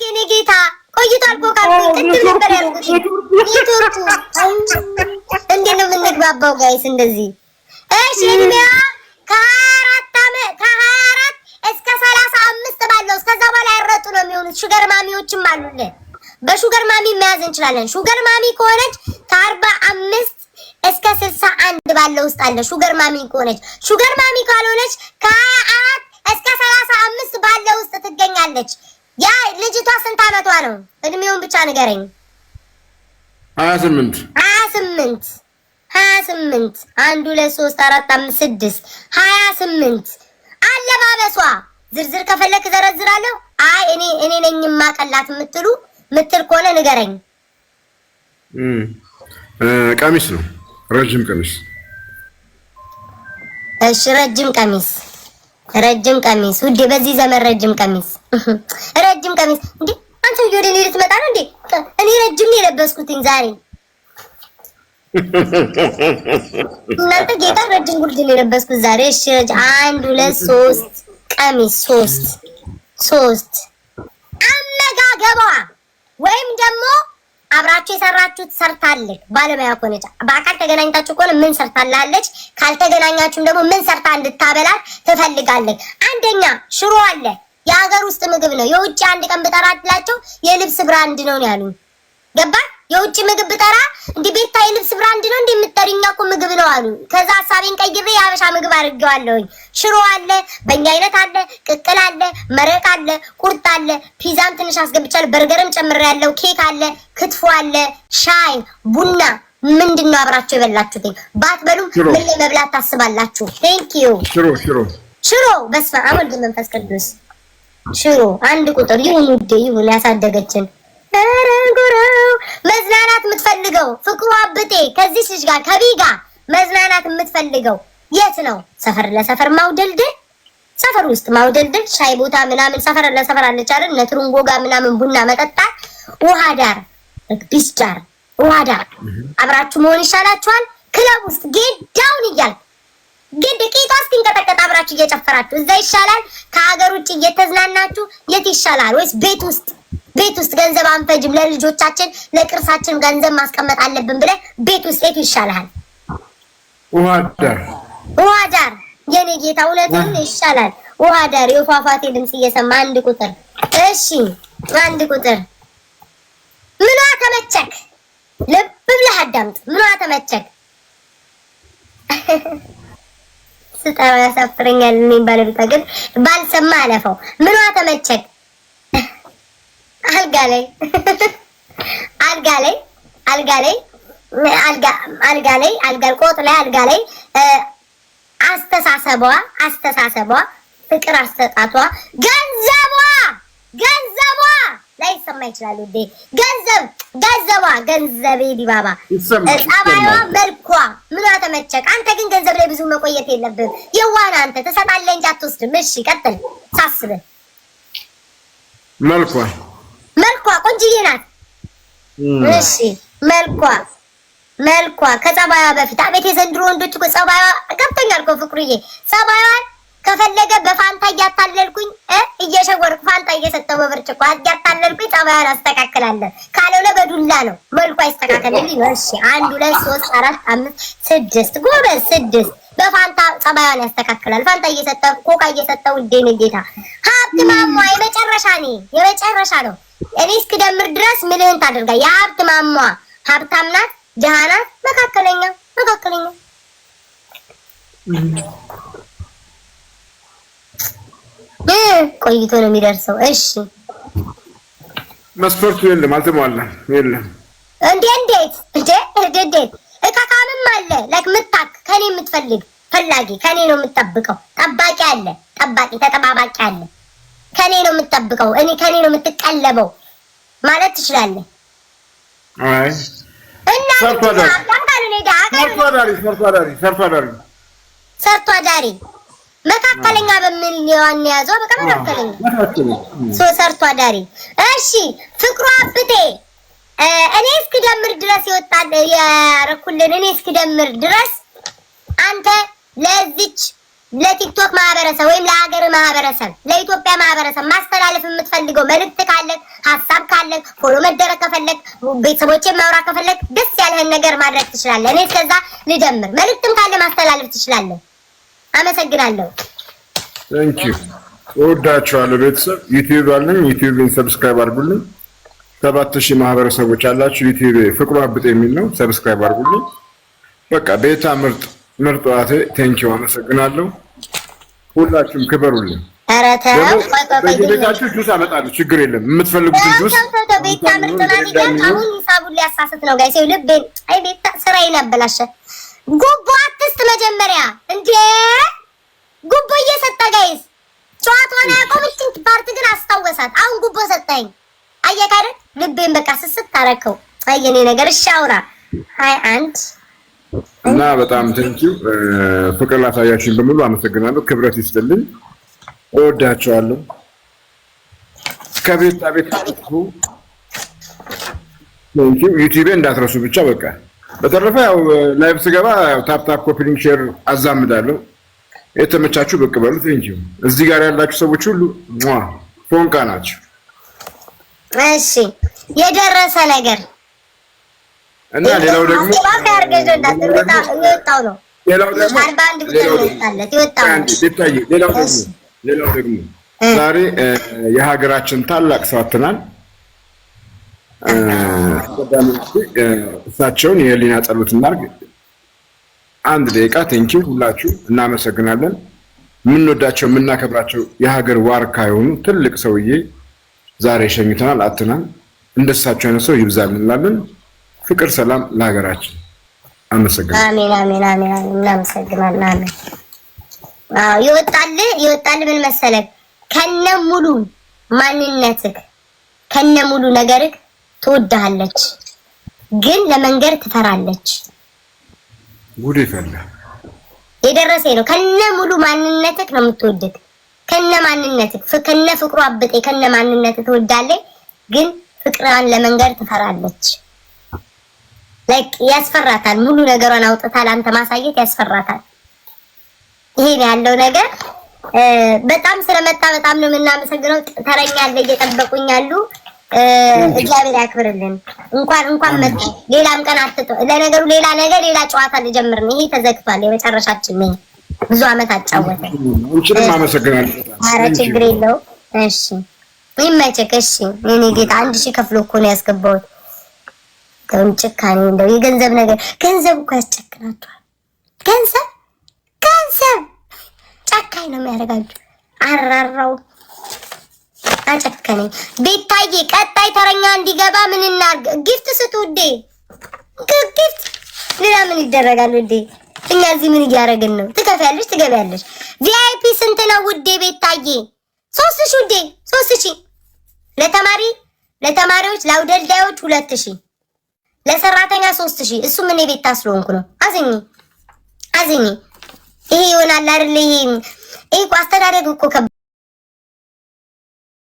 የኔ ጌታ ቆይቷል እኮ ካልኩኝ ቅድም ነበር ያልኩት። ኔትወርኩ እንዴት ነው የምንግባባው guys? እንደዚህ እሺ። እድሜዋ ከ24 እስከ 35 ባለው፣ እስከዛ በኋላ ያረጡ ነው የሚሆኑት። Sugar mommy ዎችም አሉልን። በ sugar mommy መያዝ እንችላለን። Sugar mommy ከሆነች ከ45 እስከ 61 ባለው ውስጥ አለ። Sugar mommy ከሆነች፣ sugar mommy ካልሆነች ከ24 እስከ 35 ባለው ውስጥ ትገኛለች። ያ ልጅቷ ስንት አመቷ ነው? እድሜውን ብቻ ንገረኝ። 28። 28፣ 28፣ አንድ፣ ሁለት፣ ሶስት፣ አራት፣ አምስት፣ ስድስት፣ 28። አለባበሷ ዝርዝር ከፈለክ ዘረዝራለሁ። አይ እኔ ነኝ የማቀላት ምትል ከሆነ ንገረኝ። ቀሚስ ነው፣ ረጅም ቀሚስ። እሺ፣ ረጅም ቀሚስ፣ ረጅም ቀሚስ ውዴ፣ በዚህ ዘመን ረጅም ቀሚስ፣ ረጅም ቀሚስ። እንዴ አንተ ወደ እኔ ልትመጣ ነው እንዴ? እኔ ረጅም ነው የለበስኩትኝ ዛሬ። እናንተ ጌታ ረጅም ጉርድ ነው የለበስኩት ዛሬ። እሺ አንድ፣ ሁለት፣ ሶስት ቀሚስ፣ ሶስት፣ ሶስት። አመጋገቧ ወይም ደግሞ አብራችሁ የሰራችሁት ሰርታለች። ባለሙያ ከሆነች፣ በአካል ተገናኝታችሁ ከሆነ ምን ሰርታላለች? ካልተገናኛችሁም ደግሞ ምን ሰርታ እንድታበላት ትፈልጋለች? አንደኛ ሽሮ አለ፣ የሀገር ውስጥ ምግብ ነው። የውጭ አንድ ቀን ብጠራላቸው የልብስ brand ነው ያሉኝ። ገባ? የውጭ ምግብ ብጠራ እንዲህ ቤታ የልብስ brand ነው እንዲህ የምትጠሪኛ እኮ ምግብ ነው አሉ። ከዛ ሀሳቤን ቀይሬ የሀበሻ ምግብ አድርጌዋለሁኝ። ሽሮ አለ፣ በእኛ አይነት አለ፣ ቅቅል አለ፣ መረቅ አለ፣ ቁርጥ አለ፣ ፒዛም ትንሽ አስገብቻለሁ፣ በርገርም ጨምሬያለሁ፣ ኬክ አለ፣ ክትፎ አለ፣ ሻይ ቡና። ምንድን ነው አብራችሁ የበላችሁትኝ? ባትበሉም ምን ላይ መብላት ታስባላችሁ? Thank you። ሽሮ፣ ሽሮ። ሽሮ። በስመ አብ ወልድ መንፈስ ቅዱስ። ሽሮ አንድ ቁጥር። ይሁን ውዴ፣ ይሁን ያሳደገችን። ኧረ ጉረው። መዝናናት የምትፈልገው ፍቅሩ አብጤ ከዚህ ልጅ ጋር ከቢ ጋር መዝናናት የምትፈልገው የት ነው? ሰፈር ለሰፈር ማውደልደል፣ ሰፈር ውስጥ ማውደልደል፣ ሻይ ቦታ ምናምን፣ ሰፈር ለሰፈር አለች አይደል? እነ ትሩንጎ ጋር ምናምን ቡና መጠጣት፣ ውሃ ዳር፣ beach ዳር፣ ውሃ ዳር አብራችሁ መሆን ይሻላችኋል? ክለብ ውስጥ get down እያልክ ግን ቂጧ እስኪንቀጠቀጥ አብራችሁ እየጨፈራችሁ እዛ ይሻላል? ከሀገር ውጭ እየተዝናናችሁ የት ይሻላል? ወይስ ቤት ውስጥ? ቤት ውስጥ ገንዘብ አንፈጅም፣ ለልጆቻችን ለቅርሳችን ገንዘብ ማስቀመጥ አለብን ብለህ ቤት ውስጥ የቱ ይሻልሃል? ውሃ ዳር። ውሃ ዳር የኔ ጌታ፣ እውነትህን ይሻላል። ውሃ ዳር የፏፏቴ ድምፅ እየሰማ። አንድ ቁጥር። እሺ፣ አንድ ቁጥር። ምኗ ተመቸክ? ልብ ብለህ አዳምጥ። ምኗ ተመቸክ? ስጠራው ያሳፍረኛል። እኔም ባለቤቷ ግን ባልሰማ አለፈው። ምኗ ተመቸክ? አልጋ ላይ፣ አልጋ ላይ፣ አልጋ ላይ፣ አልጋ አልጋ ላይ፣ አልጋ ቆጥ ላይ፣ አልጋ ላይ፣ አስተሳሰቧ፣ አስተሳሰቧ፣ ፍቅር አሰጣቷ፣ ገንዘቧ፣ ገንዘቧ ላይሰማ ይችላል ውዴ። ገንዘብ፣ ገንዘቧ፣ ገንዘቤ ዲባባ፣ ጸባይዋ፣ መልኳ፣ ምኗ ተመቸክ? አንተ ግን ገንዘብ ላይ ብዙ መቆየት የለብህም። የዋህ ነህ አንተ፣ ትሰጣለህ እንጂ አትወስድም። እሺ ቀጥል። ሳስብህ መልኳ። መልኳ ቆንጅዬ ናት። እሺ መልኳ፣ መልኳ ከጸባይዋ በፊት። አቤት የዘንድሮ ወንዶች እኮ ጸባይዋ ገብቶኛል እኮ ፍቅሩዬ። ጸባይዋን ከፈለገ በፋንታ እያታለልኩኝ፣ እየሸወርኩ፣ ፋንታ እየሰጠው በብርጭቆ እያታለልኩኝ ጸባይዋን አስተካክላለሁ። ካልሆነ በዱላ ነው። መልኳ ይስተካከልልኝ ነው። እሺ አንድ፣ ሁለት፣ ሶስት፣ አራት፣ አምስት፣ ስድስት። ጎበዝ፣ ስድስት። በፋንታ ጸባይዋን ያስተካክላል። ፋንታ እየሰጠ፣ ኮካ እየሰጠው። ውዴ ጌታ ሀብት ማሟ የመጨረሻ እኔ የመጨረሻ ነው። እኔ እስክደምር ድረስ ምልህን ታደርጋ። የሀብት ማሟ ሀብታም ናት፣ ድሃ ናት፣ መካከለኛ፣ መካከለኛ። ቆይቶ ነው የሚደርሰው። እሺ። መስፈርቱ የለም፣ አልተሟላም፣ የለም። እንዴ እንዴት እንዴ እንዴ እንዴት እካካምም አለ፣ like ምታክ ከኔ የምትፈልግ ፈላጊ፣ ከኔ ነው የምትጠብቀው። ጠባቂ አለ፣ ጠባቂ ተጠባባቂ አለ። ከኔ ነው የምትጠብቀው፣ እኔ ከኔ ነው የምትቀለበው ማለት ትችላለህ። አይ። እና ሰርቶ አዳሪ። ሰርቶ አዳሪ፣ ሰርቶ አዳሪ፣ ሰርቶ አዳሪ። ሰርቶ አዳሪ መካከለኛ በሚል ዋን ያዘው። በቃ መካከለኛ፣ so ሰርቶ አዳሪ። እሺ ፍቅሩ አብቴ፣ እኔ እስክደምር ድረስ ይወጣል ያረኩልን። እኔ እስክደምር ድረስ አንተ ለዚች ለቲክቶክ ማህበረሰብ ወይም ለሀገር ማህበረሰብ፣ ለኢትዮጵያ ማህበረሰብ ማስተላለፍ የምትፈልገው መልእክት ካለ፣ ሀሳብ ካለ፣ follow መደረግ ከፈለግ፣ ቤተሰቦችን ማውራት ከፈለግ፣ ደስ ያለህን ነገር ማድረግ ትችላለህ። እኔ እስከዛ ልጀምር። መልእክትም ካለ ማስተላለፍ ትችላለህ። አመሰግናለሁ። Thank you፣ እወዳችኋለሁ። ቤተሰብ ዩቲዩብ አለኝ። ዩቲዩብን subscribe አድርጉልኝ። 7,000 ማህበረሰቦች አላችሁ። ዩቲዩብ ፍቅሩ አብጤ የሚል ነው። Subscribe አድርጉልኝ። በቃ ቤታ ምርጥ ምርጥ ዋቴ thank you፣ አመሰግናለሁ። ሁላችሁም ክበሩልኝ። ኧረ ተው፣ ቆይ ቆይ ቆይ፣ በየቤታችሁ ጁስ አመጣለሁ። ችግር የለም። የምትፈልጉትን ጁስ። ተው ተው ተው፣ ቤታ ምርጥ ናት እያልክ አሁን ሂሳቡን ሊያሳስት ነው guys። ይኸው ልቤን፣ አይ ቤታ ስራዬን አበላሸ። ጉቦ አትስጥ መጀመሪያ እንዴ! ጉቦ እየሰጠ guys ጨዋታዋን አያቆምችን part ግን አስታወሳት። አሁን ጉቦ ሰጠኝ። አየህ አይደል? ልቤን በቃ ስስት አደረከው። አይ የኔ ነገር፣ እሺ አውራ 21። እና በጣም thank you፣ ፍቅር ላሳያችሁኝ በሙሉ አመሰግናለሁ። ክብረት ይስጥልኝ። እወዳቸዋለሁ። ከቤት ቤት አጥፉ። Thank you። ዩቲዩብ እንዳትረሱ ብቻ በቃ። በተረፈ ያው live ስገባ ያው tap tap፣ copy link፣ share አዛምዳለሁ። የተመቻችሁ ብቅ በሉ። Thank you። እዚህ ጋር ያላችሁ ሰዎች ሁሉ ፎንቃ ናቸው። እሺ፣ የደረሰ ነገር እና ሌላው ደግሞ የወጣው ነው። ሌላው ደግሞ 41 ቁጥር ነው የወጣለት፣ የወጣው ነው። ሌላው ደግሞ ዛሬ የሀገራችን ታላቅ ሰው አጥተናል። እሳቸውን የህሊና ጸሎት እናድርግ። አንድ ደቂቃ። Thank you፣ ሁላችሁ እናመሰግናለን። የምንወዳቸው የምናከብራቸው የሀገር ዋርካ የሆኑ ትልቅ ሰውዬ ዛሬ ሸኝተናል፣ አጥተናል። እንደሳቸው አይነት ሰው ይብዛል እንላለን። ፍቅር፣ ሰላም ለሀገራችን። አመሰግናለሁ። አሜን አሜን አሜን አሜን። እናመሰግናለን። አሜን። አዎ፣ ይወጣል። ምን መሰለህ፣ ከነ ሙሉ ማንነትህ ከነ ሙሉ ነገርህ ትወድሃለች፣ ግን ለመንገር ትፈራለች። ጉድ ይፈላ። የደረሰኝ ነው። ከነ ሙሉ ማንነትህ ነው የምትወድህ። ከነ ማንነትህ፣ ከነ ፍቅሩ አብጤ፣ ከነ ማንነትህ ትወዳለች፣ ግን ፍቅሯን ለመንገር ትፈራለች። Like ያስፈራታል። ሙሉ ነገሯን አውጥታ ለአንተ ማሳየት ያስፈራታል። ይሄ ነው ያለው ነገር። በጣም ስለመጣ በጣም ነው የምናመሰግነው። ተረኛ አለ፣ እየጠበቁኝ ያሉ። እግዚአብሔር ያክብርልን። እንኳን መጣ። ሌላም ቀን አትቶ ለነገሩ ሌላ ነገር ሌላ ጨዋታ ልጀምር ነው። ይሄ ተዘግቷል። የመጨረሻችን ነው። ብዙ አመት አጫወተ። አንቺንም አመሰግናለሁ። ኧረ ችግር የለውም። እሺ ይመችክ። እሺ የኔ ጌታ፣ 1,000 ከፍሎ እኮ ነው ያስገባሁት። ተውን ጭካኔ፣ እንደው የገንዘብ ነገር፣ ገንዘብ እኮ ያስጨክናቸዋል። ገንዘብ ገንዘብ ጨካኝ ነው የሚያደርጋችሁ። አራራው አጨከነኝ። ቤታዬ ቀጣይ ተረኛ እንዲገባ ምን እናድርግ? Gift ስጡ ውዴ፣ gift። ሌላ ምን ይደረጋል ውዴ? እኛ እዚህ ምን እያደረግን ነው? ትከፍያለሽ፣ ትገቢያለሽ። VIP ስንት ነው ውዴ? ቤታዬ 3,000 ውዴ፣ 3,000 ለተማሪ፣ ለተማሪዎች ለአውደልዳዮች 2,000፣ ለሰራተኛ 3,000። እሱም እኔ ቤታ ስለሆንኩ ነው። አዝኝ አዝኝ። ይሄ ይሆናል አይደል? ይሄ እኮ አስተዳደግ እኮ ከባድ